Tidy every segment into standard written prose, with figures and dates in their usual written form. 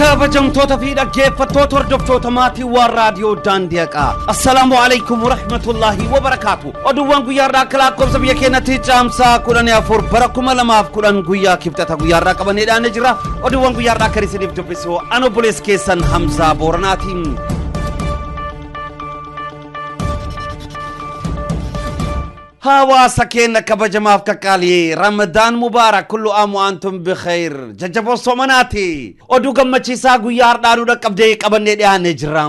Kabajamtoota fi dhaggeeffattoota hordoftoota maatii waan raadiyoo daandii haqaa. Assalaamu alaikum warahmatullaahi wabarakaatu. Oduuwwan guyyaa irraa akka lakkoofsa biyya keenyatti caamsaa 14 bara 2010 guyyaa kibxata guyyaa irraa qabannee dhiyaannee jira. Oduuwwan guyyaa irraa kan isiniif dubbisu an obboleessa keessan Hamzaa Booranaatiin. Hawaasa keenya kabajamaaf qaqqaalii Ramadaan Mubaarak kullu aamu antum bikhayr jajjaboo soomanaati. Oduu gammachiisaa guyyaa har'aa nu dhaqqabdee qabannee dhiyaannee jirra.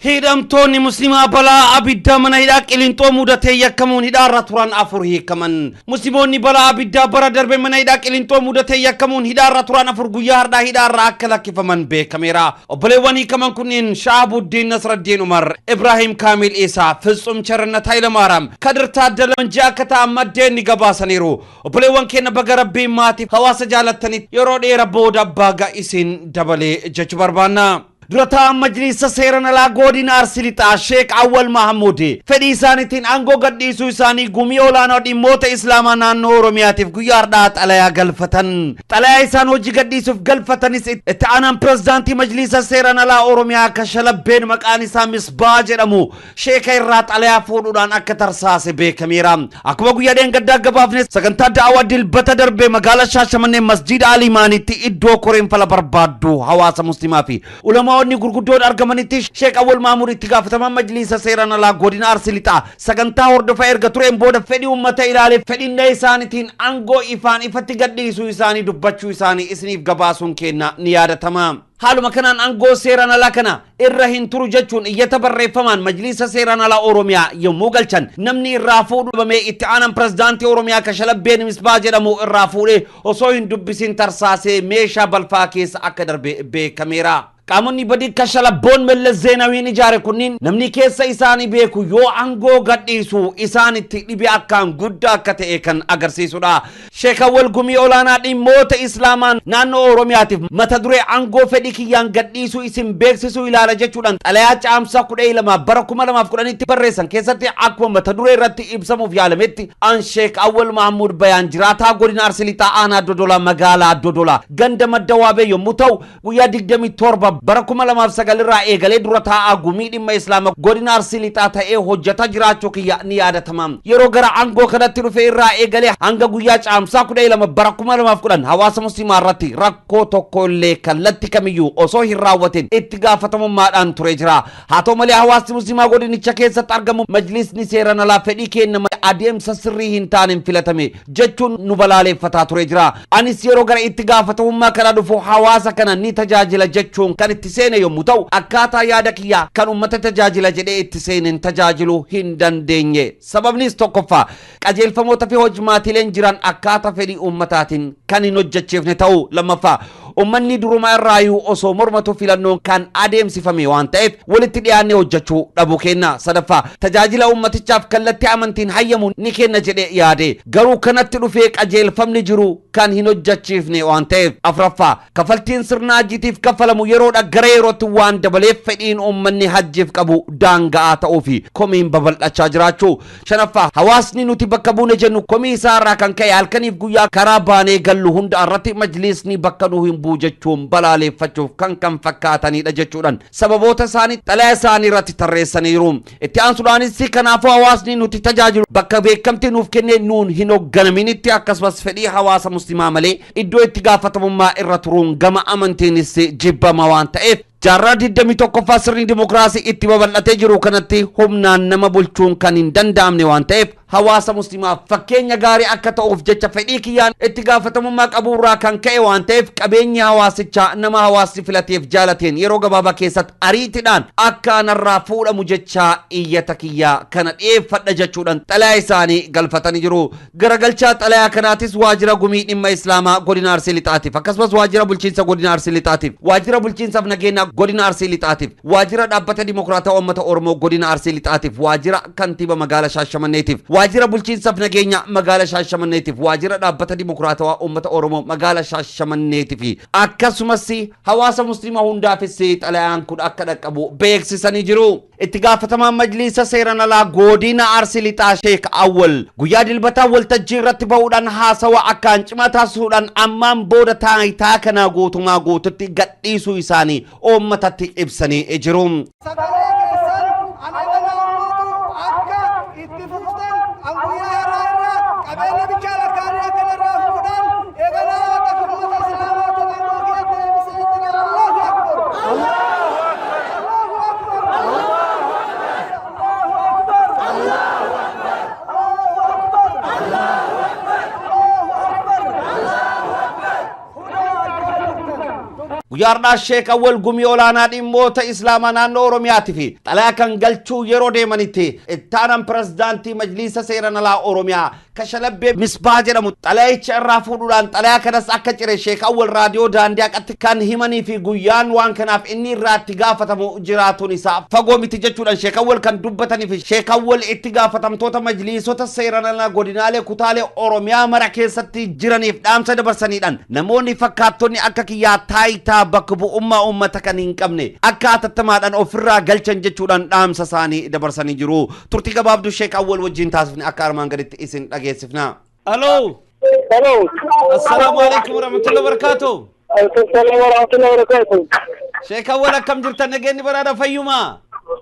Hidhamtoonni Muslimaa balaa abiddaa mana hidhaa Qilinxoo mudatee yakkamuun hidhaarra turan 4 hiikaman. Muslimoonni balaa abiddaa bara darbe mana hidhaa Qilinxoo mudatee yakkamuun hidhaarra turan 4 guyyaa har'aa hidhaarra akka lakkifaman beekameera. Obboleewwan hiikaman kunneen Sha'aabuddiin Nasraddiin Umar, Ibraahim Kaamil Isaa, Fitsum Charannat Hayilamaaraam, Kadir Taaddala Manjii akka ta'an maddeen ni gabaasaniiru. Obboleewwan keenya baga Rabbiin maatiif hawaasa jaalattanitti yeroo dheera booda baga isin dabalee jechuu barbaanna. Dura taa'aan Majliisa Seeran Alaa Goodina Arsii Lixaa Sheek Awwal Mahamuud fedhii isaaniitiin aangoo gadhiisuu isaanii Gumii Olaanaa Dhimmoota Islaamaa Naannoo Oromiyaatiif guyyaa har'aa xalayaa galfatan. Xalayaa isaan hojii gadhiisuuf galfatanis itti aanaan pirezidaantii Majliisa Seeraan Alaa Oromiyaa Kashalabbeen maqaan isaa Misbaa jedhamu sheeka irraa xalayaa fuudhuudhaan akka tarsaase beekameera. Akkuma guyyaa dheengaddaa gabaafne sagantaa da'awaa dilbata darbe magaalaa Shaashamannee Masjiida Alimaanitti iddoo koreen fala barbaaddu hawaasa muslimaa fi ulamaa'onni gurguddoon argamanitti Sheek Awwal Maamuud itti gaafatamaan Majliisa Seeraan Alaa Godina Arsii Lixaa sagantaa hordofaa erga tureen booda fedhii ummata ilaalee fedhinna isaanitiin angoo ifaan ifatti gadhiisuu isaanii dubbachuu isaanii isiniif gabaasuun keenna ni yaadatama. Haaluma kanaan angoo seeraan alaa kana irra hin turu jechuun iyyata barreeffamaan Majliisa Seeraan Alaa Oromiyaa yommuu galchan namni irraa fuudhu dhabamee itti aanaan pirezidaantii Oromiyaa Kashalabbeen Misbaa jedhamu irraa fuudhee osoo hin dubbisin tarsaasee meeshaa balfaa keessa akka darbe beekameera. Qaamonni badii kashalabboon Melles Zeenawiin ijaare kunniin namni keessa isaanii beeku yoo aangoo gadhiisu isaanitti dhibee akkaan guddaa akka ta'e kan agarsiisudha. Sheek Awwal Gumii Olaanaa Dhimmoota Islaamaa Naannoo Oromiyaatiif mata duree aangoo fedhii kiyyaan gadhiisuu isin beeksisuu ilaala jechuudhaan xalayaa Caamsaa 12 bara 2010tti barreessan keessatti akkuma mata duree irratti ibsamuuf yaalametti An Sheek Awwal Mahammud Bayaan jiraataa Godina Arsii Lixaa Aanaa Dodolaa Magaalaa Dodolaa ganda Madda Waabee yommuu ta'u guyyaa 27 bara 2009 irraa eegalee dura taa'aa Gumii Dhimma Islaama Godina Arsii Lixaa ta'ee hojjataa jiraachuu kiyya ni yaadatama. Yeroo gara aangoo kanatti dhufe irraa eegalee hanga guyyaa Caamsaa 12 bara 2010 hawaasa Muslimaa irratti rakkoo tokko illee kallatti kamiyyuu osoo hin raawwatin itti gaafatamummaadhaan turee jira. Haa ta'u malee hawaasni Muslimaa godinicha keessatti argamu majlisni seeran alaa fedhii keenna malee adeemsa sirrii hin taaneen filatame jechuun nu balaaleeffataa turee jira. Anis yeroo gara itti gaafatamummaa kana dhufu hawaasa kana ni tajaajila jechuun kan itti seene yommuu ta'u akkaataa yaada kiyyaa kan ummata tajaajila jedhee itti seeneen tajaajiluu hin dandeenye. Sababnis tokkoffaa qajeelfamoota fi hojmaatileen jiran akkaata fedhii ummataatiin kan hin hojjechiifne ta'uu, lammaffaa ummanni duruma irraayuu osoo mormatu filannoon kan adeemsifame waan ta'eef walitti dhiyaannee hojjechuu dhabuu keenna, sadaffaa tajaajila ummatichaaf kallattii amantiin hayyamu ni kenna jedhee yaade garuu kanatti dhufee qajeelfamni jiru kan hin hojjechiifne waan ta'eef, afraffaa Kafaltiin sirna hajjiitiif kaffalamu yeroodha gara yerootti waan dabaleef fedhiin uummanni hajjiif qabu daanga'aa ta'uu fi komiin babal'achaa jiraachuu. Shanaffaa, hawaasni nuti bakka buune jennu komii isaa irraa kan ka'e halkaniif guyyaa karaa baanee gallu hunda irratti majliisni bakka nu hin bu'u jechuun balaaleeffachuuf kan kan fakkaataniidha jechuudhaan sababoota isaanii xalayaa isaanii irratti tarreessaniiru. Itti aansuudhaanis kanaafuu hawaasni nuti tajaajilu bakka beekamtii nuuf kennee nuun hin hogganaminitti akkasumas fedhii hawaasa muslimaa malee iddoo itti gaafatamummaa irra turuun gama amantiinis jibbama waan ta'eef jaarraa 21ffaa sirni dimokiraasii itti babal'atee jiru kanatti humnaan nama bulchuun kan hin danda'amne waan ta'eef hawaasa muslimaaf fakkeenya gaarii akka ta'uuf jecha fedhii kiyyaan itti gaafatamummaa qabuurraa kan ka'e waan ta'eef qabeenyi hawaasichaa nama hawaasni filateef jaalateen yeroo gabaabaa keessatti ariitidhaan akka anarraa fuudhamu jechaa iyyata kiyyaa kana dhiyeeffadha jechuudhaan xalayaa isaanii galfatanii jiru. Garagalchaa xalayaa kanaatis Waajjira Gumii Dhimma Islaamaa Godina Arsii Lixaatiif akkasumas Waajjira Bulchiinsa Godina Arsii Lixaatiif, Waajjira Bulchiinsaaf Nageenyaa Godina Arsii Lixaatiif, Waajjira Dhaabbata Dimokiraatawaa Uummata Oromoo Godina Arsii Lixaatiif, Waajjira Kantiiba Magaala Shaashamanneetiif, Waajjira Bulchiinsaaf Nageenya Magaala Shaashamanneetiif, Waajjira Dhaabbata Dimokiraatawaa Uummata Oromoo Magaala Shaashamanneetiif, akkasumas hawaasa Musliimaa hundaafis xalayaan kun akka dhaqqabu beeksisanii jiru. Itti gaafatamaan Majliisa Seeran Alaa Godina Arsii Lixaa Sheek Awwal guyyaa Dilbataa waltajjii irratti ba'uudhaan haasawa akkaan cimaa taasisuudhaan ammaan booda taayitaa kana guutumaa guututti gadhiisuu isaanii uummatatti ibsanii jiru. Sagalee keessan ana naannootu akka itti fuftan an guyyaa har'aa irraa qabeenya bichaa lakkaa'anii akka narraa fuudhan eegalaa akka uummata Islaamaatti aangoo kiyya deebisee jira. Allahu Akbar! Allahu Akbar! Allahu Akbar! Allahu Akbar! Allahu Akbar! Allahu Akbar! Allahu Akbar! Allahu Akbar! Guyyaa har'aa Sheek Awwal Gumii Olaanaa Dhimmoota Islaamaa Naannoo Oromiyaatii fi xalayaa kan galchuu yeroo deemanitti ittaanan pirezidaantii Majliisa Seeran Alaa Oromiyaa Kashalabbee Misbaa jedhamu xalayicha irraa fuudhuudhaan xalayaa kanas akka cire Sheek Awwal raadiyoo daandii haqatti kan himanii fi guyyaan waan kanaaf inni irraa itti gaafatamu jiraatuun isaa fagoo miti jechuudhaan Sheek Awwal kan dubbatanii fi Sheek Awwal itti gaafatamtoota majliisota seeran alaa godinaalee kutaalee Oromiyaa mara keessatti jiraniif dhaamsa dabarsaniidhaan namoonni fakkaattonni akka kiyyaa taayitaa bakka bu'ummaa uummata kan hin qabne akka hatattamaadhaan ofirraa galchan jechuudhaan dhaamsa isaanii dabarsanii jiru. Turtii gabaabduu Sheek Awwal wajjin taasifne akka armaan gaditti isin dhageessifna. Aloo. Hello. Assalaamu alaikum warahmatullahi wabarakatuh. Alaikum salam wa rahmatullahi wa barakatuh. Sheek Awwal, akkam jirtan? Nageenyi baraadha, fayyuma?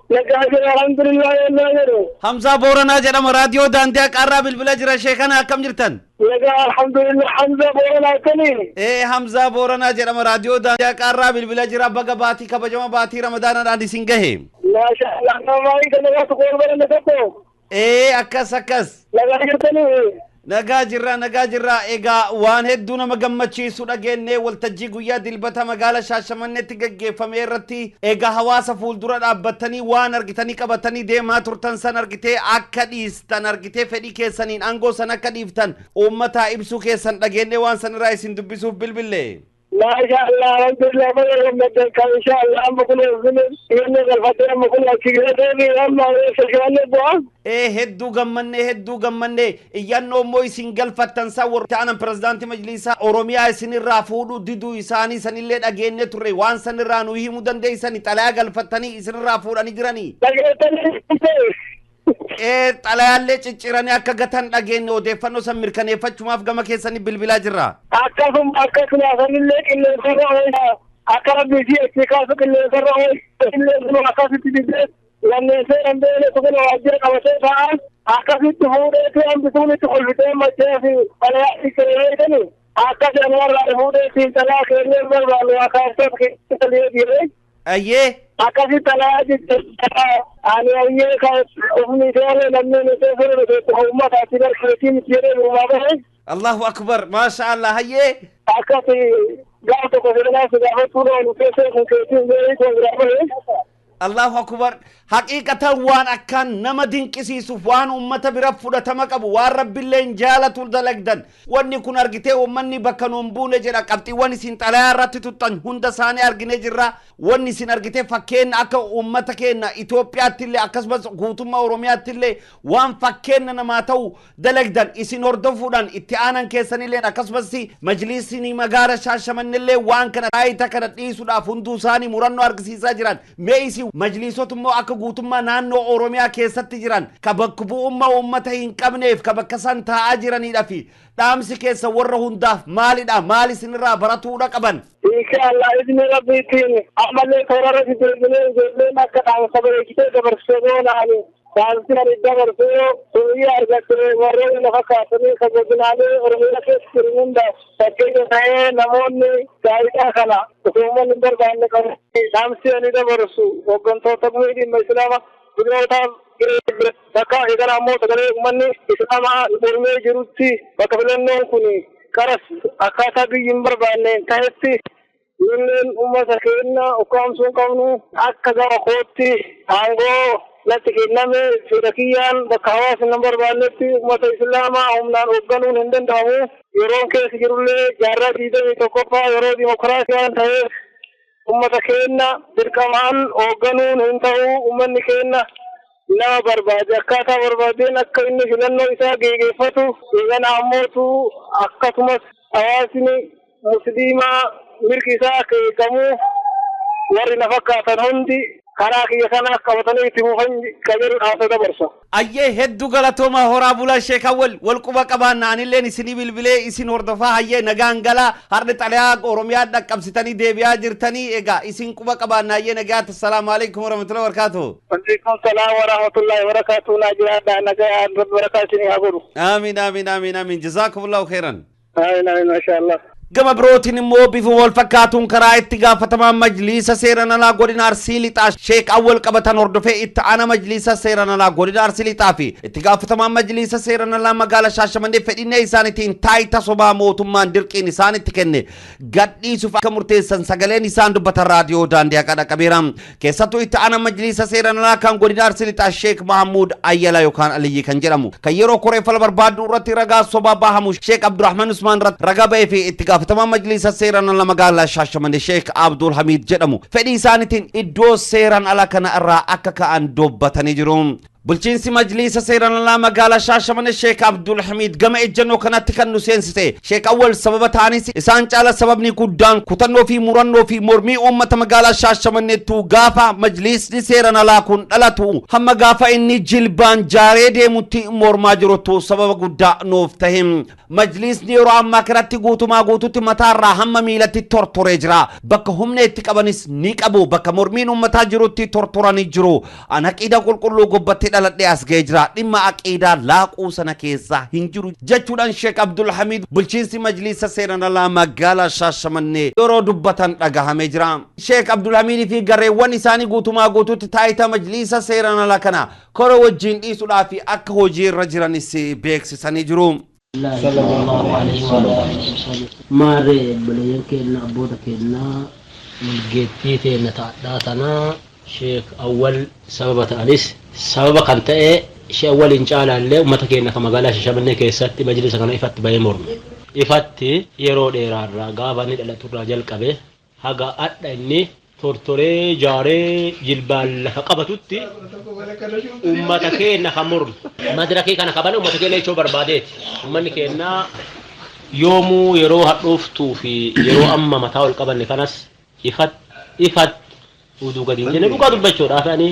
Nagaa jira, alhamdulillah, yennaa jedhu. Hamzaa Booranaa jedhama, raadiyoo daandii haqaarraa bilbila jira. Sheekana, akkam jirtan? Nagaa, alhamdulillah. Hamza Booranaa kani. Ee, Hamzaa Booranaa jedhama, raadiyoo daandii haqaarraa bilbila jira. Baga baatii kabajama baatii Ramadaanaadhaan isin gahe. Maasha Allah, nama baay'ee kan nagaa tokko wal baranne tokko. Ee, akkas akkas. Nagaa jirtanii. Nagaa jirra, nagaa jirra. Egaa waan hedduu nama gammachiisu dhageenye. Waltajjii guyyaa Dilbata magaala Shaashamanneetti gaggeeffame irratti egaa hawaasa fuuldura dhaabbattanii waan argitanii qabatanii deemaa turtan san argitee akka dhiistan, argitee fedhii keessaniin aangoo san akka dhiiftan uummataa ibsuu keessan dhageenye, waan san irraa isin dubbisuuf bilbille. Maasha Allah, alhamdulillah, baga gammaddan kan insha Allah amma kun inni galfatee amma kun achi deebi amma Shaashamannee bu'aa. Ee, hedduu gammannee, hedduu gammannee. Iyyannoo immoo isin galfattan san warra ta'anan pirezidaantii majliisaa Oromiyaa isinirraa fuudhuu diduu isaanii sanillee dhageenye turre. Waan sanirraa nu himuu dandeessani? Xalayaa galfattanii isinirraa fuudhanii jiranii. Dhageettanii. Ee, xalayaallee cicciranii akka gatan dhageenye. Odeeffannoo san mirkaneeffachumaaf gama keessanii bilbilaa jirra. Akkasuma akkasuma, sanillee qilleensarra oola, akka rabbi si achi kaasu qilleensarra oola, qilleensuma akkasitti didee lameen seeran beele kun waajjira qabatee ta'an akkasitti fuudheeti hambisuun itti kolfitee machee fi xalayaa itti akkas anuwarraa fuudheeti xalayaa kennee barbaannu akaastota keessa deebi'ee. Ayyee. Akkasitti xalayaa jechuudha, ani ayyee kan ufni seeree namni nuti seeree nuti uummataatti barkeetii miti jedhee durumaa bahe. Allahu akbar, maasha Allah, hayyee. Akkasi gaaf tokko sirnaa si gaafachuun oolu keessee kun keetiin beerii kun biraa bahe. Allahu akbar. Haqiiqatan waan akkaan nama dinqisiisuuf, waan ummata bira fudhatama qabu, waan rabbillee hin jaalatu dalagdan. Wanni kun argitee uummanni bakka nuun buune jedha. Qabxiiwwan isin xalayaa irratti tuxxan hunda isaanii arginee jirra. Wanni isin argitee fakkeenya akka uummata keenya Itoophiyaatti illee akkasumas guutummaa Oromiyaatti illee waan fakkeenya namaa ta'u dalagdan. Isin hordofuudhaan itti aanan keessanillee akkasumas majliisni magaala Shaashamannillee waan kana taayita kana dhiisuudhaaf hunduu isaanii murannoo argisiisaa jiran. Mee isin majliisota immoo akka guutummaa naannoo Oromiyaa keessatti jiran ka bakka bu'ummaa uummata hin qabneef ka bakka san taa'aa jiranidha fi dhaamsi keessa warra hundaaf maalidha? Maal isinirraa baratuudha qaban? Insha Allah, izni rabbiitiin ammallee toora irratti deebinee ijoolleen akka dhaamsa bareechitee dabarsitee goonaani. Dhaamsi ani dabarsee sumiyyaa argatte warreen lafa kaasanii kan godinaalee Oromiyaa keessa jiru hundaaf fakkeenya ta'ee namoonni gaariidhaa kana osoo uummanni hin barbaanne qabu. Dhaamsi ani dabarsu hooggantoota gumii dhimma Islaama godinootaaf bakka eegala ammoo sagalee uummanni Islaamaa mormee jirutti, bakka filannoon kun qaras akkaataa biyyi hin barbaanne ta'etti, Inneen uummata keenya ukkaamsuu hin qabnu. Akka gara kootti aangoo natti kenname fedha kiyyaan bakka hawaasni hin barbaannetti uummata Islaamaa humnaan hoogganuun hin danda'amu. Yeroon keessa jirullee jaarraa 21ffaa yeroo dimokiraasii waan ta'eef uummata keenya dirqamaan hoogganuun hin ta'u. Uummanni keenya Nama barbaade akkaataa barbaadeen akka inni filannoo isaa geegeeffatu eegana ammootu akkasumas hawaasni musliimaa mirgi isaa akka eegamuuf warri na fakkaatan hundi karaa kiyya kana qabatanii itti fufan ka jedhu dhaamsa dabarsa. Ayyee, hedduu galatooma, horaa bulaa. Sheek Awwal, wal quba qabaanna. Anilleen isinii bilbilee isin hordofaa. Hayyee, nagaan galaa. Har'a xalayaa Oromiyaa dhaqqabsitanii deebi'aa jirtanii, egaa isin quba qabaanna. Hayyee, nagaatti. Assalaamu alaikum warahmatullahi wabarakatuh. Waalaikum salaam warahmatullahi wabarakatuh. Naa jiraadhaa, nagaa Rabbi barakaa isinii haa godhu. Amiin, amiin, amiin, amiin. Jazaakumullahu khairan. Amiin, amiin, masha Allah. Gama birootiin immoo bifa wal fakkaatuun karaa itti gaafatamaan Majliisa Seeran Alaa Godina Arsii Lixaa Sheek Awwal qabatan hordofee itti aana Majliisa Seeran Alaa Godina Arsii Lixaa fi itti gaafatamaan Majliisa Seeran Alaa Magaalaa Shaashamannee fedhinnee isaaniitiin taayita sobaa mootummaan dirqiin isaanitti kenne gadhiisuuf akka murteessan sagaleen isaan dubbatan raadiyoo daandii haqaa dhaqqabeera. Keessattuu itti aana Majliisa Seeran Alaa kan Godina Arsii Lixaa Sheek Mahamuud Ayyalaa yookaan Aliyyi kan jedhamu kan yeroo koree fala barbaaddu irratti ragaa sobaa bahamu Sheek Abdurrahman Usmaan irratti ragaa ba'ee fi itti gaafatamaa Majliisa Seeran Alaa Magaalaa Shaashamannee Sheek Abdul Hamiid jedhamu fedhii isaaniitiin iddoo seeran ala kana irraa akka ka'an dubbatanii jiru. Bulchiinsi Majliisa Seeran Alaa Magaalaa Shaashamannee Sheek Abdul Hamiid gama ejjennoo kanatti kan nu seensise Sheek Awwal sababa ta'anis isaan caala sababni guddaan kutannoo fi murannoo fi mormii uummata magaalaa Shaashamanneettu gaafa majliisni seeran alaa kun dhalatu hamma gaafa inni jilbaan jaaree deemutti mormaa jirutu sababa guddaa nuuf tahe. Majliisni yeroo ammaa kanatti guutumaa guututti mataarraa hamma miilatti tortoree jira. Bakka humna itti qabanis ni qabu. Bakka mormiin uummataa jirutti tortoranii jiru. An aqiidaa qulqulluu gubbatti dhaladhee as ga'ee jira. Dhimma aqiidaa laaquu sana keessa hin jiru jechuudhaan Sheek Abdul Hamiid bulchiinsi Majliisa Seeran Alaa Magaalaa Shaashamannee yeroo dubbatan dhagahamee jira. Sheek Abdul Hamiid fi gareewwan isaanii guutumaa guututti taayita Majliisa Seeran Alaa kana kora wajjin dhiisuudhaaf akka hojii irra jiranis beeksisanii jiru. Sallallahu alaihi wa alihi wasallam. Maarree obboleeyyan keenya, abboota keenya, walgeettii teenna ta'adhaa tanaa Sheek Awwal sababa ta'anis sababa kan ta'e Sheek Awwal hin caalaallee uummata keenya kan magaalaa Shashamannee keessatti majlisa kana ifatti bahee morme. Ifatti yeroo dheeraarraa gaafa inni dhalaturraa jalqabe haga adha inni tortoree jaaree jilbaan lafa qabatutti uummata keenya kan morme. Madirakii kana qabane uummata keenya jechuu barbaadeeti. Uummanni keenya yoomuu yeroo hadhooftuu fi yeroo amma mataa ol qabanne kanas ifatti ifatti uduu gadi hin jenne dhugaa dubbachuudhaaf ani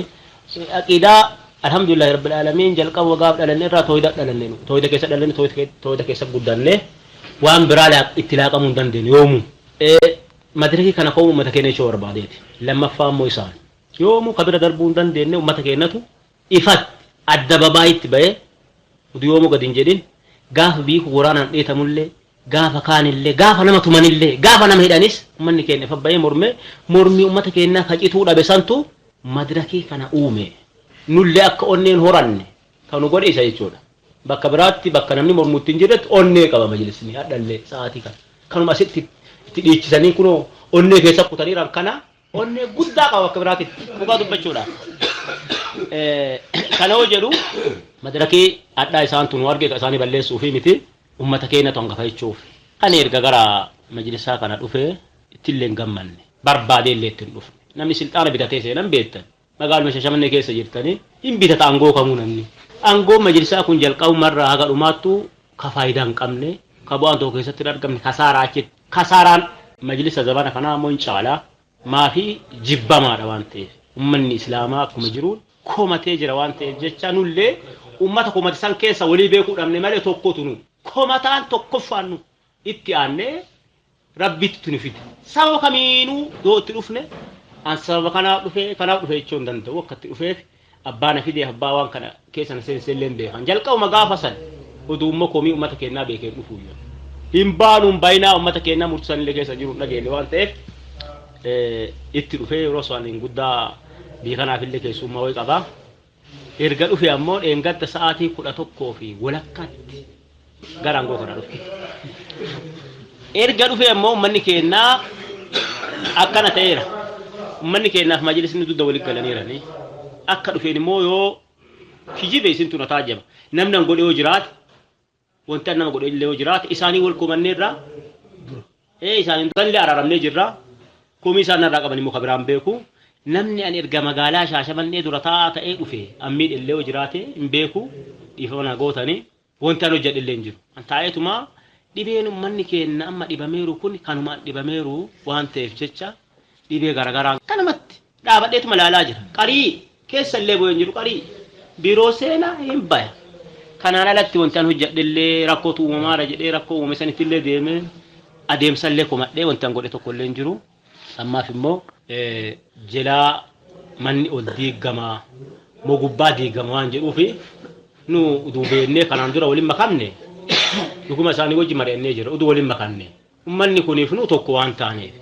aqiidaa alhamdulillahi rabbil aalamiin jalqaba gaaf dhalanne irraa tooyida dhalanne, tooyida keessa dhalanne, tooyida keessa guddanne, waan biraa itti laaqamuu hin dandeenyu yoomuu. Madirakii kana ka'uu uummata keenya jechuu barbaadeeti. Lammaffaa immoo isaan yoomuu kabira darbuu hin dandeenye uummata keenyatu ifatti adda babaayitti bahee utuu yoomuu gadi hin jedhin gaafa biiku waraanaan dheetamullee, gaafa kaanillee, gaafa nama tumanillee, gaafa nama hidhanis uummanni keenya ifa bahee mormee, mormii uummata keenyaa kacituu dhabe santu madirakii kana uume. Nullee akka onneen horanne kan nu godhe isa jechuudha. Bakka biraatti bakka namni mormuutti hin jirretti onnee qaba majlisni hadhallee sa'aatii kana. Kanuma asitti itti dhiichisanii kunoo onnee keessa kutaniiran kana onnee guddaa qaba bakka biraatitti dhugaa dubbachuudhaaf. Kana yoo jedhu madirakii hadhaa isaantu nu arge isaanii balleessuufi miti, ummata keenyatu hangafa jechuuf. Ani erga gara majlisaa kana dhufee ittillee hin gammanne, barbaadee illee itti hin dhufne. Namni silxaana bitatee seenan beektan. Magaaluma Shashamannee keessa jirtanii hin bitata aangoo kamuu namni. Aangoon majlisaa kun jalqabumarraa haga dhumaattu ka faayidaa hin qabne, ka bu'aan tokko keessatti hin argamne, kasaaraa achitti. Kasaaraan majlisa zamana kanaa immoo hin caalaa. Maafi jibbamaadha waan ta'eef. Ummanni Islaamaa akkuma jiruun komatee jira waan ta'eef jecha nullee ummata komate san keessa walii beekuu dhabne malee tokkotu nu. Komataan tokkoffaan nu itti aannee Rabbitti nu fide. Sababa kamiinuu yoo itti dhufne an sababa kanaaf dhufe, kanaaf dhufe jechuu hin danda'u. Akka itti dhufeef abbaa na fideef abbaa waan kana keessa na seensise illee hin beekan. Jalqabuma gaafa san oduu immoo komii uummata keenyaa beekee hin dhufu iyyuu. Hin baanu hin bayinaa uummata keenyaa murtisan illee keessa jiru hin dhageenye waan ta'eef itti dhufee yeroo san hin guddaa biyya kanaaf illee keessummaa wayii qaba. Erga dhufe ammoo dheengadda sa'aatii 11:30tti gara aangoo kana dhufe. Erga dhufe ammoo uummanni keenyaa akkana ta'eera. Uummanni keenyaaf majlisni dugda walitti galaniirani. Akka dhufeen immoo yoo kijibe isintu na taajjaba. Namni an godhe yoo jiraate, wanti an nama godhe illee yoo jiraate, isaanii wal komanneerra dura. Ee, isaaniin durallee araaramnee jirra. Komii isaan narraa qaban immoo ka biraan beeku. Namni ani erga magaalaa Shaashamannee dura taa'aa ta'ee dhufe an miidhe illee yoo jiraate hin beeku, dhiifama naa gootanii. Wanti an hojjedhe illee hin jiru. An taa'eetuma dhibeen uummanni keenya amma dhibameeru kun kanumaan dhibameeru waan ta'eef jecha dhibee garaagaraa kanumatti dhaabadheetuma ilaalaa jira. Qarii keessa illee bu'ee hin jiru, qarii biiroo seenaa hin baya. Kanaan alatti wanti an hojjedhe illee rakkootu uumamaara jedhee rakkoo uumame sanitti illee deemee adeemsa illee komadhee wanti an godhe tokko illee hin jiru. Ammaaf immoo jelaa manni ol diigamaa moo gubbaa diigama waan jedhuufi nu uduu beennee kanaan dura waliin makamne, dhuguma isaanii wajji mari'annee jira. Uduu waliin makamne, ummanni kuniif nu tokko waan taaneef,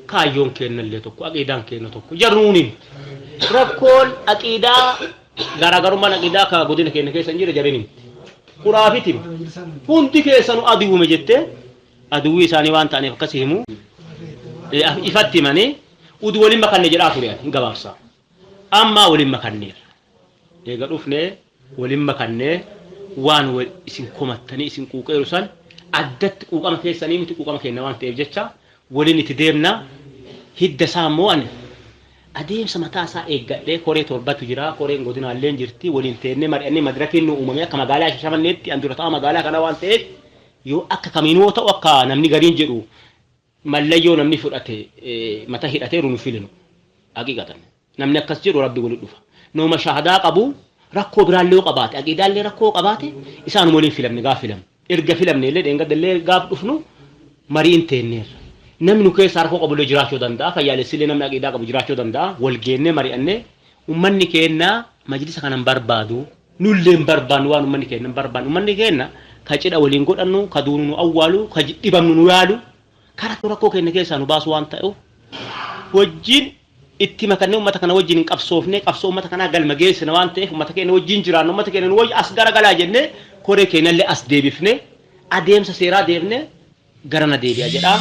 kaayyoon keenyallee tokko, aqiidaan keenya tokko, jarruunin rakkoon aqiidaa garaagarummaan aqiidaa ka godina keenya keessa hin jire jarrin himti quraafiti hundi keessanu aduwwuma jettee aduwwii isaanii waan ta'aniif akkas himu ifatti himanii uduu waliin makanne jedhaa ture. Hin gabaabsaa, amma waliin makanneerra. Eega dhufnee waliin makannee waan isin komattanii isin quuqeeru san addatti quuqama keessanii miti, quuqama keenya waan ta'eef jecha waliin itti deemna. Hidda isaa immoo ani adeemsa mataa isaa eeggadhee koree torbatu jira, koreen godinaallee jirti, waliin teennee mari'annee madirakiin nu uumame akka magaalaa Shashamanneetti an dura ta'a magaalaa kana waan ta'eef yoo akka kamiinuu ta'u, akka namni gariin jedhu mallayyoo namni fudhate mata hidhateeru nu filinu, haqiiqatan namni akkas jedhu rabbi walitti dhufa. Nama shahadaa qabu rakkoo biraallee yoo qabaate, aqiidaallee rakkoo qabaate, isaanuma waliin filamne. Gaaf filamne, erga filamne illee, dheengadda gaaf dhufnu mariin teenneerra. Namni nu keessaa rakkoo qabullee jiraachuu danda'a, fayyaalessillee namni aqiidaa qabu jiraachuu danda'a. Wal geennee mari'annee ummanni keenya majlisa kana hin barbaadu, nullee hin barbaannu. Waan ummanni keenya hin barbaannu, ummanni keenya ka cidha waliin godhannu, ka duunu nu awwaalu, ka dhibamnu nu yaalu, karaa rakkoo keenya keessaa nu baasu waan ta'eef wajjin itti makannee ummata kana wajjin hin qabsoofne. Qabsoo ummata kanaa galma geessina waan ta'eef ummata keenya wajjin jiraannu, ummata keenya nu wajjin as garagalaa jennee koree keenyallee as deebifne, adeemsa seeraa deemne garana deebi'a jedha.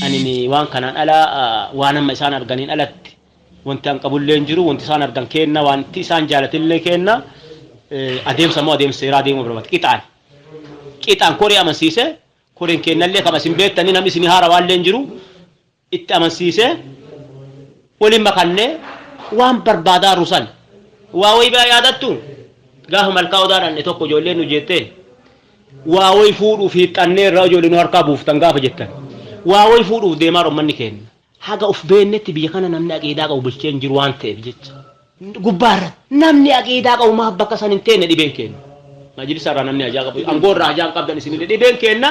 Ani waan kanaan ala, waan amma isaan arganiin alatti wanti an qabullee hin jiru. Wanti isaan argan kenna, wanti isaan jaalatillee kenna. Adeemsa immoo adeemsa seeraa deemuu barbaada. Qixaan qixaan koree amansiise, koreen kennallee kama isin beektanii, namni isin haara waallee hin jiru, itti amansiise waliin makannee waan barbaadaa rusan waa wayii baa yaadattu. Gaafa malkaa odaa dhanne tokko ijoolleen nu jettee waa wayi fuudhuuf hiixxannee irraa ijoollee nu harkaa buuftan gaafa jettan, waa wayi fuudhuuf deemaa ummanni keenya. Haga uf beennetti biyya kana namni aqiidaa qabu bulchee hin jiru waan ta'eef jecha gubbaarra namni aqiidaa qabu maaf bakka san hin teenne dhibeen keenya. Majlisa irraa namni hajaa qabu, aangoo irraa hajaa hin qabdan isinillee. Dhibeen keenya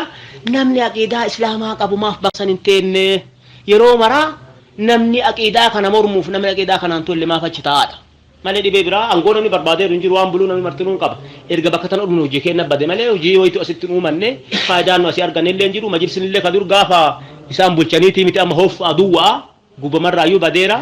namni aqiidaa islaamaa qabu maaf bakka san hin teenne? Yeroo maraa namni aqiidaa kana mormuuf, namni aqiidaa kanaan tolle maaf achi taa'aadha malee dhibee biraa aangoo namni barbaadeeru hin jiru. Waan buluu namni martinuu hin qaba. Erga bakka tana dhufnu hojii keenya bade malee hojii wayitu asitti hin uumanne, faayidaan nu asii arganne illee hin jiru. Majlisni illee ka dur gaafa isaan bulchaniitii miti, amma hof aduwwaa gubamarraayyuu badeera.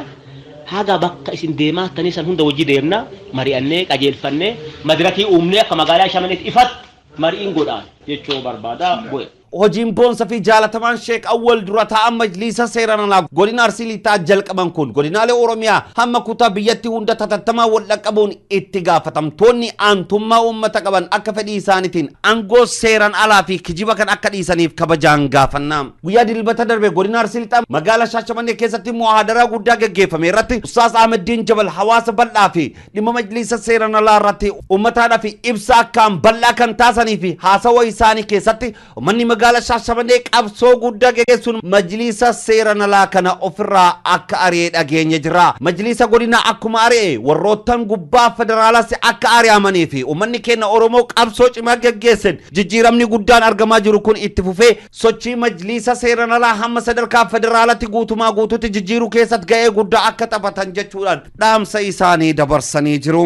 Haga bakka isin deemaa tanii san hunda wajji deemna, mari'annee qajeelfannee madirakii uumnee akka magaalaa Shamaneetti ifatti mari'iin godhaan jechuu barbaada bu'e. Hojiin boonsa fi jaalatamaan Sheek Awwal dura taa'an majliisa seeraan alaa godina Arsii Lixaa jalqaban kun godinaalee Oromiyaa hamma kutaa biyyatti hunda tatattamaa wal dhaqqabuun itti gaafatamtoonni aantummaa uummata qaban akka fedhii isaaniitiin aangoo seeraan alaa fi kijiba kan akka dhiisaniif kabajaan gaafanna. Guyyaa Dilbata darbe godina Arsii Lixaa magaalaa Shaashamannee keessatti muhaadaraa guddaa gaggeeffame irratti Ustaaz Ahmeddiin Jabal hawaasa bal'aa fi dhimma majliisa seeraan alaa irratti uummataadhaa fi ibsa akkaan bal'aa kan taasanii fi haasawa isaanii keessatti uummanni magaalaa Shaashamannee qabsoo guddaa geggeessuun majliisa seeraan alaa kana ofirraa akka ari'ee dhageenye jira. Majliisa godina akkuma ari'e warroottan gubbaa federaalaas akka ari'amanii fi uummanni keenya Oromoo qabsoo cimaa geggeessen jijjiiramni guddaan argamaa jiru kun itti fufee sochii majliisa seeraan alaa hamma sadarkaa federaalatti guutumaa guutuutti jijjiiruu keessatti ga'ee guddaa akka taphatan jechuudhaan dhaamsa isaanii dabarsanii jiru.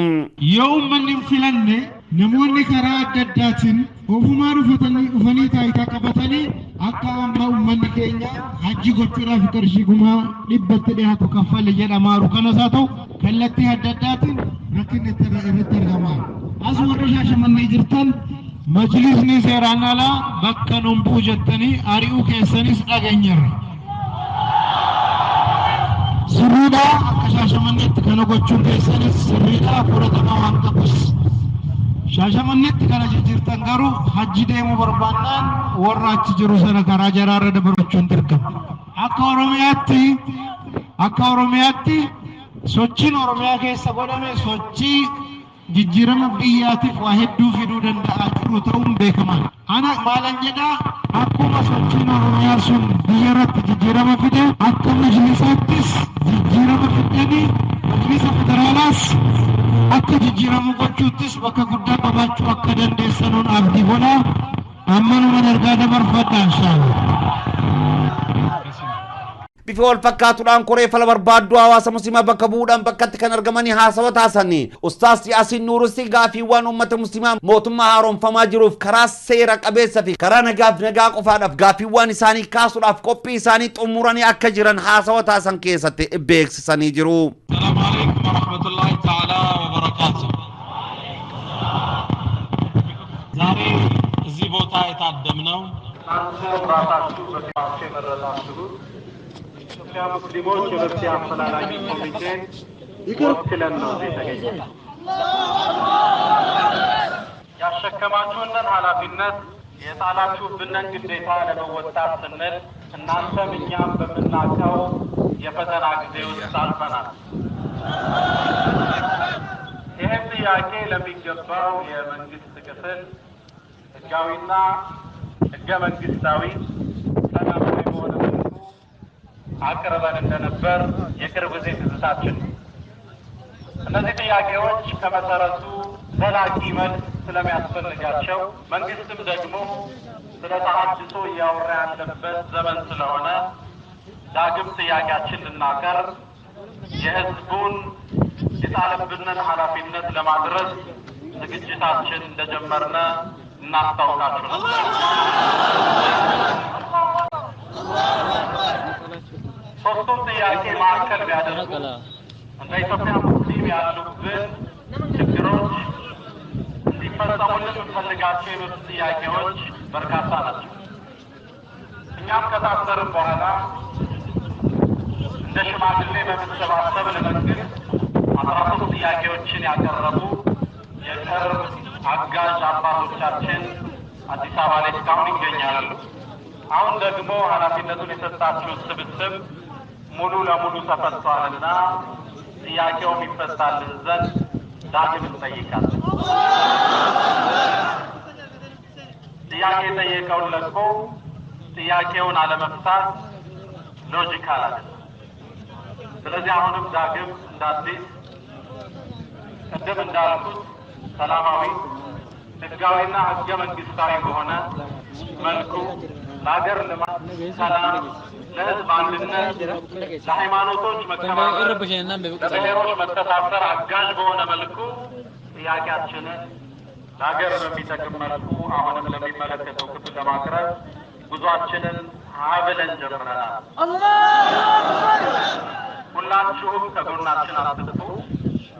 Yoo uummanni hin filanne, namoonni karaa adda addaatiin ofumaa dhufatanii dhufanii taayitaa qabatanii akka amma uummanni keenya hajji gochuudhaaf qarshii 100,000tti dhiyaatu kaffale jedhamaaru kanas haa ta'u, kallattii adda addaatiin rakkinni irratti argamaa. As warri Shaashamannee jirtan majlisni seeraan alaa bakka nun bu'u jettanii ari'uu keessanis dhageenyerra. Sirriidha, akka Shaashamanneetti kana gochuun keessanis sirriidha, fudhatama waan qabus. Shaashamanneetti kana jijjiirtan garuu hajji deemuu barbaannaan warra achi jiru sana karaa jaraarra dabarfachuun dirqama. Akka Oromiyaatti Sochiin Oromiyaa keessa godhame sochii jijjiirama biyyaatiif waa hedduu fiduu danda'aa jiru ta'uun beekamaadha. Ana maalan jedhaa akkuma sochiin Oromiyaa sun biyya irratti jijjiirama fide akka majlisaattis jijjiirama fidanii majlisa federaalaas akka jijjiiramu gochuuttis bakka guddaa qabaachuu akka dandeessanuun abdii godha. Ammanuma ergaa dabarfadha inshaallah. Bifa wal fakkaatuudhaan koree fala barbaadduu hawaasa musliimaa bakka bu'uudhaan bakkatti kan argamanii haasawa taasisanii Ustaas Yaasiin Nuurusi gaafiiwwan uummata musliimaa mootummaa haaromfamaa jiruuf karaa seera qabeessa fi karaa nagaaf nagaa qofaadhaaf gaafiiwwan isaanii kaasuudhaaf qophii isaanii xumuranii akka jiran haasawa taasisan keessatti beeksisanii jiru. السلام عليكم ورحمة الله تعالى وبركاته። ዛሬ እዚህ ቦታ የታደምነው እናንተ ራሳችሁ በፊታችሁ የመረጣችሁት ኢትዮጵያ ሙስሊሞች የመፍትሄ አፈላላጊ ኮሚቴን ወክለን ነው እዚህ የተገኘነው። ያሸከማችሁንን ኃላፊነት የጣላችሁብንን ግዴታ ለመወጣት ስንል እናንተም እኛም በምናውቀው የፈተና ጊዜ ውስጥ አልፈናል። ይህም ጥያቄ ለሚገባው የመንግስት ክፍል ህጋዊና ህገ መንግስታዊ ሰላማዊ በሆነ መልኩ አቅርበን እንደነበር የቅርብ ጊዜ ትዝታችን ነው። እነዚህ ጥያቄዎች ከመሰረቱ ዘላቂ መልስ ስለሚያስፈልጋቸው መንግስትም ደግሞ ስለ ተሃድሶ እያወራ ያለበት ዘመን ስለሆነ ዳግም ጥያቄያችን ልናቀርብ የህዝቡን የጣለብንን ኃላፊነት ለማድረስ ዝግጅታችን እንደጀመርነ እናስታውቃችሁ ነበር። ሶስቱም ጥያቄ ማዕከል ቢያደርጉ እንደ ኢትዮጵያ ሙስሊም ያሉብን ችግሮች እንዲፈጸሙልን የምንፈልጋቸው የመብት ጥያቄዎች በርካታ ናቸው። እኛም ከታሰርን በኋላ እንደ ሽማግሌ በመሰባሰብ ለመንግስት 13 ጥያቄዎችን ያቀረቡ የቅርብ አጋዥ አባቶቻችን አዲስ አበባ ላይ እስካሁን ይገኛሉ። አሁን ደግሞ ኃላፊነቱን የሰጣችሁት ስብስብ ሙሉ ለሙሉ ተፈቷልና ጥያቄውም ይፈታልን ዘንድ ዳግም እንጠይቃለን። ጥያቄ የጠየቀውን ለቆ ጥያቄውን አለመፍታት logical አይደለም። ስለዚህ አሁንም ዳግም እንደ አዲስ ቅድም እንዳልኩት ሰላማዊ ህጋዊና ህገ መንግስታዊ በሆነ መልኩ ለሀገር ልማት፣ ሰላም፣ ለህዝብ አንድነት፣ ለሃይማኖቶች መከባበር፣ ለብሔሮች መተሳሰር አጋዥ በሆነ መልኩ ጥያቄያችንን ለሀገር በሚጠቅም መልኩ አሁንም ለሚመለከተው ክፍል ለማቅረብ ጉዟችንን ሀብለን ጀምረናል። ሁላችሁም ከጎናችን አትጥፉ።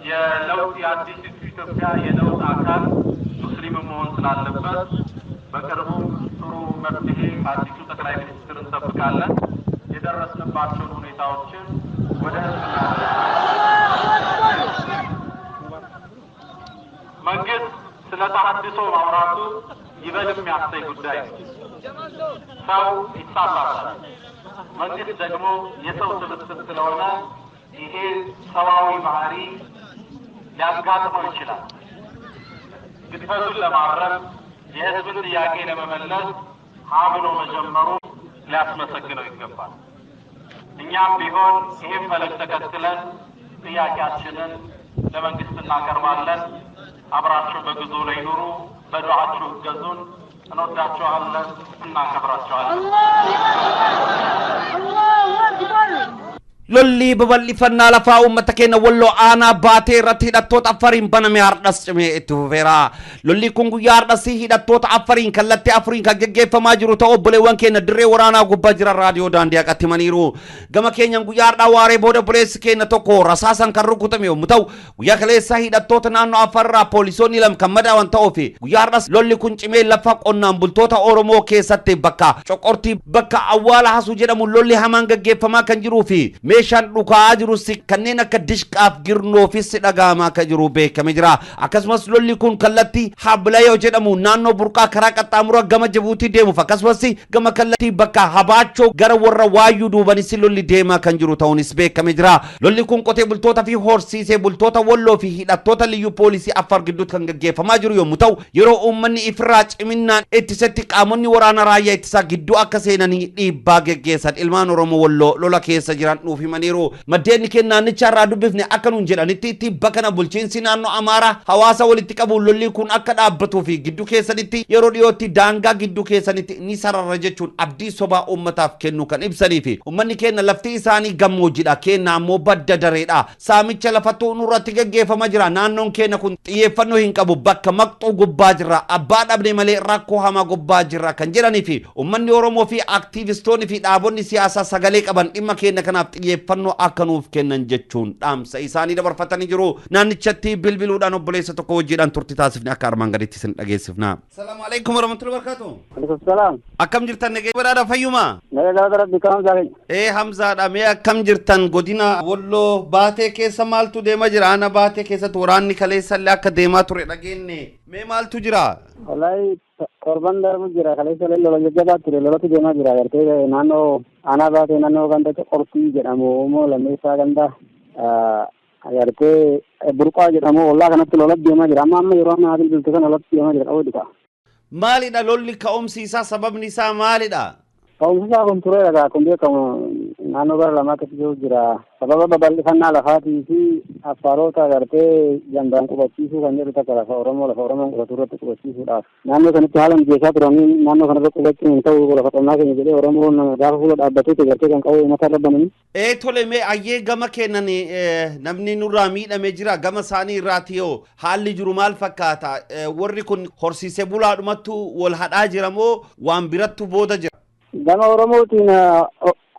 የለውጥ የአዲሲቱ ኢትዮጵያ የለውጥ አካል ሙስሊም መሆን ስላለበት በቅርቡ ጥሩ መፍትሄ ከአዲሱ ጠቅላይ ሚኒስትር እንጠብቃለን። የደረስንባቸውን ሁኔታዎችን ወደ ህዝብ መንግስት ስለ ተሐድሶ ማውራቱ ይበል የሚያሰኝ ጉዳይ ነው። ሰው ይሳሳታል። መንግስት ደግሞ የሰው ስብስብ ስለሆነ ይሄ ሰዋዊ ባህሪ ሊያጋጥመው ይችላል። ግድፈቱን ለማረም የህዝብን ጥያቄ ለመመለስ ሀ ብሎ መጀመሩ ሊያስመሰግነው ይገባል። እኛም ቢሆን ይህም ፈለግ ተከትለን ጥያቄያችንን ለመንግስት እናቀርባለን። አብራችሁ በጉዞ ላይ ኑሩ፣ በዱዓችሁ እገዙን። እንወዳችኋለን፣ እናከብራችኋለን። Lolli babal'ifannaa lafaa uummata keenya Walloo aanaa Baatee irratti hidhattoota Affariin baname hardhas cimee itti fufeera. Lolli kun guyyaa hardhas hidhattoota Affariin kallattii afuriin kan geggeeffamaa jiru ta'uu obboleewwan keenya dirree waraanaa gubbaa jiran raadiyoo daandii haqatti himaniiru. Gama keenyan guyyaa hardhaa waaree booda obboleessi keenya tokko rasaasan kan rukutame yommuu ta'u guyyaa kaleessaa hidhattoota naannoo Affarraa poolisoonni lama kan madaawan ta'uu fi guyyaa hardhas lolli kun cimee lafa qonnaan bultoota Oromoo keessatti bakka Coqortii bakka Awwaala Hasuu jedhamu lolli hamaan geggeeffamaa kan jiruu fi Meeshaan dhukaa'aa jirus kanneen akka dishqaaf girnoofis dhaga'amaa akka jiru beekamee jira. Akkasumas lolli kun kallattii Hablayoo jedhamu naannoo burqaa karaa qaxxaamura gama Jibuutii deemuuf, akkasumas gama kallattii bakka Habaachoo gara warra Waayyuu duubanis lolli deemaa kan jiru ta'uunis beekamee jira. Lolli kun qotee bultoota fi horsiisee bultoota Walloo fi hidhattoota liyyuu poolisii Affaar gidduutti kan gaggeeffamaa jiru yommuu ta'u, yeroo uummanni ifirraa ciminaan ittisetti qaamonni waraana raayyaa ittisaa gidduu akka seenanii dhiibbaa geggeessan ilmaan Oromoo Walloo lola keessa jiran nuuf himaniiru. Maddeen keenya naannicha irraa dubbifne akka nuun jedhanitti, tibba kana bulchiinsi naannoo Amaaraa hawaasa walitti qabuun lolli kun akka dhaabbatuu fi gidduu keessanitti yeroo dhiyootti daangaa gidduu keessanitti ni sarara jechuun abdii sobaa uummataaf kennu kan ibsanii fi uummanni keenya lafti isaanii gammoojjidha, keenya ammoo badda dareedha. Saamicha lafattuu nurratti gaggeeffama jira. Naannoon keenya kun xiyyeeffannoo hin qabu, bakka maqxuu gubbaa jirra, abbaa dhabne malee rakkoo hamaa gubbaa jirra kan jedhanii fi uummanni Oromoo fi aktiivistoonni fi dhaabonni siyaasaa sagalee qaban dhimma keenya kanaaf xiyyeeffannoo akka nuuf kennan jechuun dhaamsa isaanii dabarfatanii jiru. Naannichatti bilbiluudhaan obboleessa tokko wajjiidhaan turtii taasifne akka armaan gaditti isin dhageessifna. Salaamu alaikum warahmatullahi wabarakatuh. Alaikum salaam. Akkam jirtan, nagee badhaadha, fayyuma? Nagaa, galata Rabbi, kam Hamzaa? Ee, Hamzaadha. Mee akkam jirtan? Godina Walloo Baatee keessa maaltu deema jira? Ana Baatee keessatti waraanni kaleessallee akka deemaa ture dhageenye. Mee maaltu jira? Wallahi, torban darbu jira. Kaleessa lola jajjabaa ture, lolatu deemaa jira. Gartee naannoo aanaa Baatee, naannoo ganda Qortii jedhamu immoo lammeessaa ganda agartee Burqaa jedhamu ollaa kanatti lolatu deemaa jira. Amma yeroo ammaa bilbiltu kana lolatu deemaa jira, qawwee dhufa. Maalidha lolli? Ka'umsi isaa, sababni isaa maalidha? Ka'umsi isaa kun tureera. Kun beekamu naannoo bara lamaa keessa jiru jira. Sababa babal'ifannaa lafaatii fi Affaarota agartee gandaan qubachiisuu kan jedhu takka, lafa Oromoo, lafa Oromoon qubatu irratti qubachiisuudhaaf naannoo sanatti haala mijeessaa turanii, naannoo kanarra qubachuun hin ta'u, lafa qonnaa keenya jedhee Oromoon gaafa fuula dhaabbateetti agartee kan qawwee uummata irra bananii. Ee, tole. Mee ayyee, gama keennan namni nurraa miidhame jira. Gama isaanii irraati yoo haalli jiru maal fakkaata? Warri kun horsiisee bulaadhumattu wal hadhaa jira moo waan birattu booda jira? Gama Oromootiin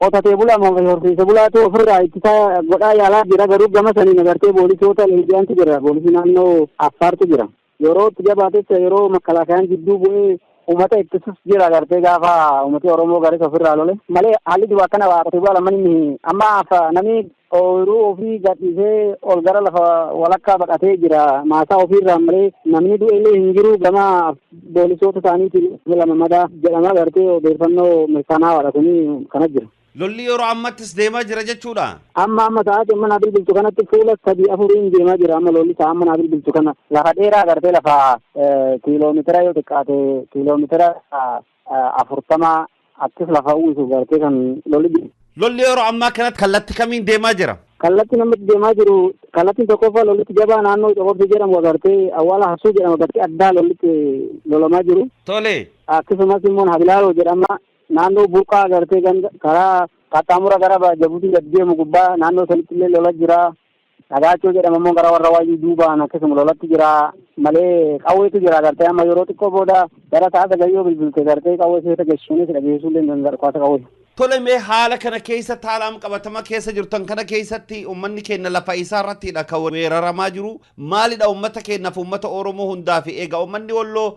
qotatee bulaa horsiisee bulaatu ofirraa ittisa godhaa yaalaa jira. Garuu gama saniin agartee poolisoota leenji'antu jira, poolisii naannoo Affaartu jira. Yeroo itti jabaatetti, yeroo makkalaakayaan jidduu bu'ee uummata ittisus jira. Agartee gaafa uummati Oromoo garis ofirraa lole malee haalli jiru akkana. Waa qotee bulaa lamman amma namni ooyiruu ofii gadhiisee ol gara lafa walakkaa baqatee jira maasaa ofiirraa malee namni du'e illee hin jiru. Gama poolisoota isaaniitiin lama madaa jedhama. Agartee odeeffannoo mirkanaawaadha kuni, kana jira. Lolli yeroo ammattis deemaa jira jechuudha. Amma sa'aatii amma naa bilbiltu kanatti fuula sadii afuriin deemaa jira. Amma lolli sa'a amma naa bilbiltu kana lafa dheeraa agartee lafa kiiloomitira, yoo xiqqaate kiiloomitira 40 akkas lafa uwwisu gartee kan lolli. Lolli yeroo ammaa kanatti kallattii kamiin deemaa jira? Kallattii namatti deemaa jiru, kallattiin tokkoffaa lollitti jabaa naannoo Coqortii jedhamu, agartee Awwaala Hasuu jedhama bakki addaa lollitti lolamaa jiru. Tole. Akkasumas immoo Habilaaloo jedhama, naannoo burqaa agartee ganda karaa qaxxaamura gara Jabuutii gad deemu gubbaa naannoo sanitti illee lola jira. Dhagaachoo jedhama immoo gara warra Waayyuu duubaan akkasuma lolatti jira malee qawweetu jira. Agartee amma yeroo xiqqoo booda gara sa'a 9 yoo bilbilte agartee qawwee keessa gashuunis dhageessuu illee hin danda'u qawwee. Tole, mee haala kana keessatti, haala qabatama keessa jirtan kana keessatti, uummanni keenya lafa isaa irrattidha kan weeraramaa jiru. Maalidha uummata keenyaaf, uummata Oromoo hundaa fi egaa uummanni Walloo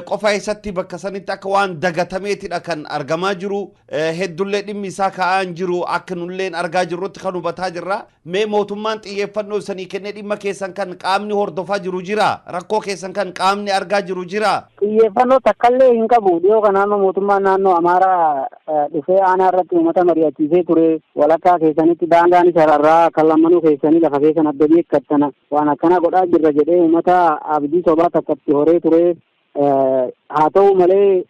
qofa keessatti bakka sanitti akka waan dagatameetidha kan argamaa jiru. Heddullee dhimmi isaa ka'aa hin jiru, akka nulleen argaa jirrutti kan hubataa jirra. Mee mootummaan xiyyeeffannoo isanii kennee dhimma keessan kan qaamni hordofaa jiru jira? Rakkoo keessan kan qaamni argaa jiru jira? Xiyyeeffannoo takkallee hin qabu. Dhiyoo kana amma mootummaan naannoo Amaaraa dhufee aanaa irratti uummata mari'achiisee ture. Walakkaa keessanitti daangaan sararraa kan lammanuu keessanii lafa keessan adda beekkattana, waan akkana godhaa jirra jedhee uummata abdii sobaa takkatti horee ture. Haa ta'u malee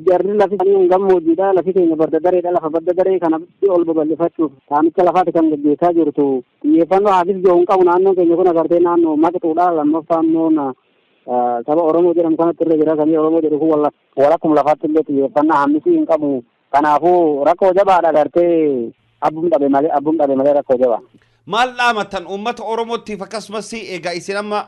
jarri lafi isaanii gammoojjiidha. Lafi keenya badda dareedha. Lafa badda daree kanatti ol babal'ifachuuf saamicha lafaati kan gaggeessaa jirtu. Xiyyeeffannoo haafis jiru hin qabu. Naannoon keenya kun agartee naannoo maqxuudha. Lammaffaa immoo saba Oromoo jedhamu kanatti irra jira. Sabni Oromoo jedhu kun walakkuma lafaatti illee xiyyeeffannaa hammisii hin qabu. Kanaafuu rakkoo jabaadha. Agartee abbum dhabe malee rakkoo jabaa. Maal dhaamatan uummata Oromootiif? Akkasumas egaa isin amma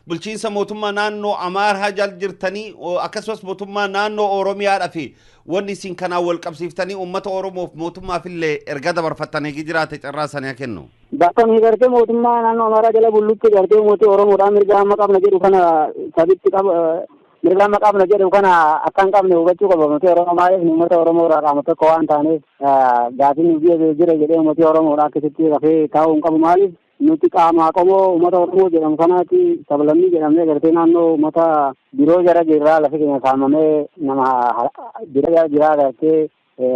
bulchiinsa mootummaa naannoo Amaaraa jala jirtanii, akkasumas mootummaa naannoo Oromiyaadha fi wanni isin kanaan wal qabsiiftanii uummata Oromoof mootummaaf illee erga dabarfattanii jiraate carraa sanii kennu. Bakka nuyi gartee mootummaa naannoo Amaaraa jala bullutti gartee mootii Oromoodhaan mirga amma qabna jedhu kana sabitti qaba. Mirga amma qabna jedhu kana akka hin qabne hubachuu qaba uummati Oromoo. Maaliif nu uummata Oromoo irraa qaama tokko waan taaneef gaafiin nu biyya jira jedhee uummati Oromoodha akkasitti rafee taa'uu hin qabu. Maaliif nuti qaama qomoo uummata Oromoo jedhamu kanaati sablammii jedhamnee gartee naannoo uummata biroo jara jirraa lafi keenya saamamee nama bira jara jiraa gartee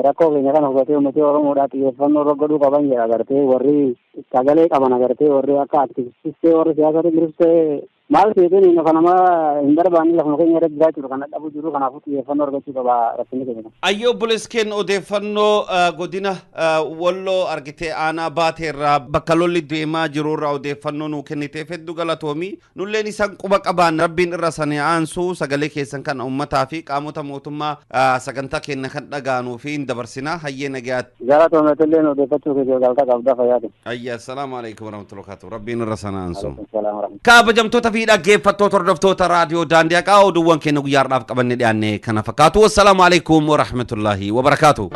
rakkoo keenya kana hubatee uummati Oromoodhaa xiyyeeffannoo irra godhuu qaban jedha. Gartee warri sagalee qaban agartee warri akka aktivistis warri siyaasarra jirus ta'e maal seeteen lafa namaa hin barbaanne lafuma keenya irra jiraachuudha kan dadhabuu jiru. Kanaafuu xiyyeeffannoo argachuu qaba rakkinni keenya. Ayyee obboleessi keenya, odeeffannoo godina Walloo argitee aanaa baateerraa bakka lolli deemaa jirurraa odeeffannoo nuu kenniteef hedduu galatoomi. Nulleen isan quba qabaan rabbiin irra sanii aansuu sagalee keessan kan uummataa fi qaamota mootummaa sagantaa keenya kan dhagaanuu fi hin dabarsina. Hayyee, nagayaatti. Galatoomeetillee odeeffachuu keessa galta qabda fayyaati. Ayya, assalaamu alaikum warahmatullahi wabarakatuh. Rabbiin irra sana aansu. Alaikum salaam warahmatullahi. Kabajamtoota fi dhaggeeffattoota hordoftoota raadiyoo Daandii Haqaa, oduuwwan keenya guyyaa har'aaf qabanne dhiyaanne kana fakkaatu. Wassalaamu alaikum warahmatullahi wabarakaatuh.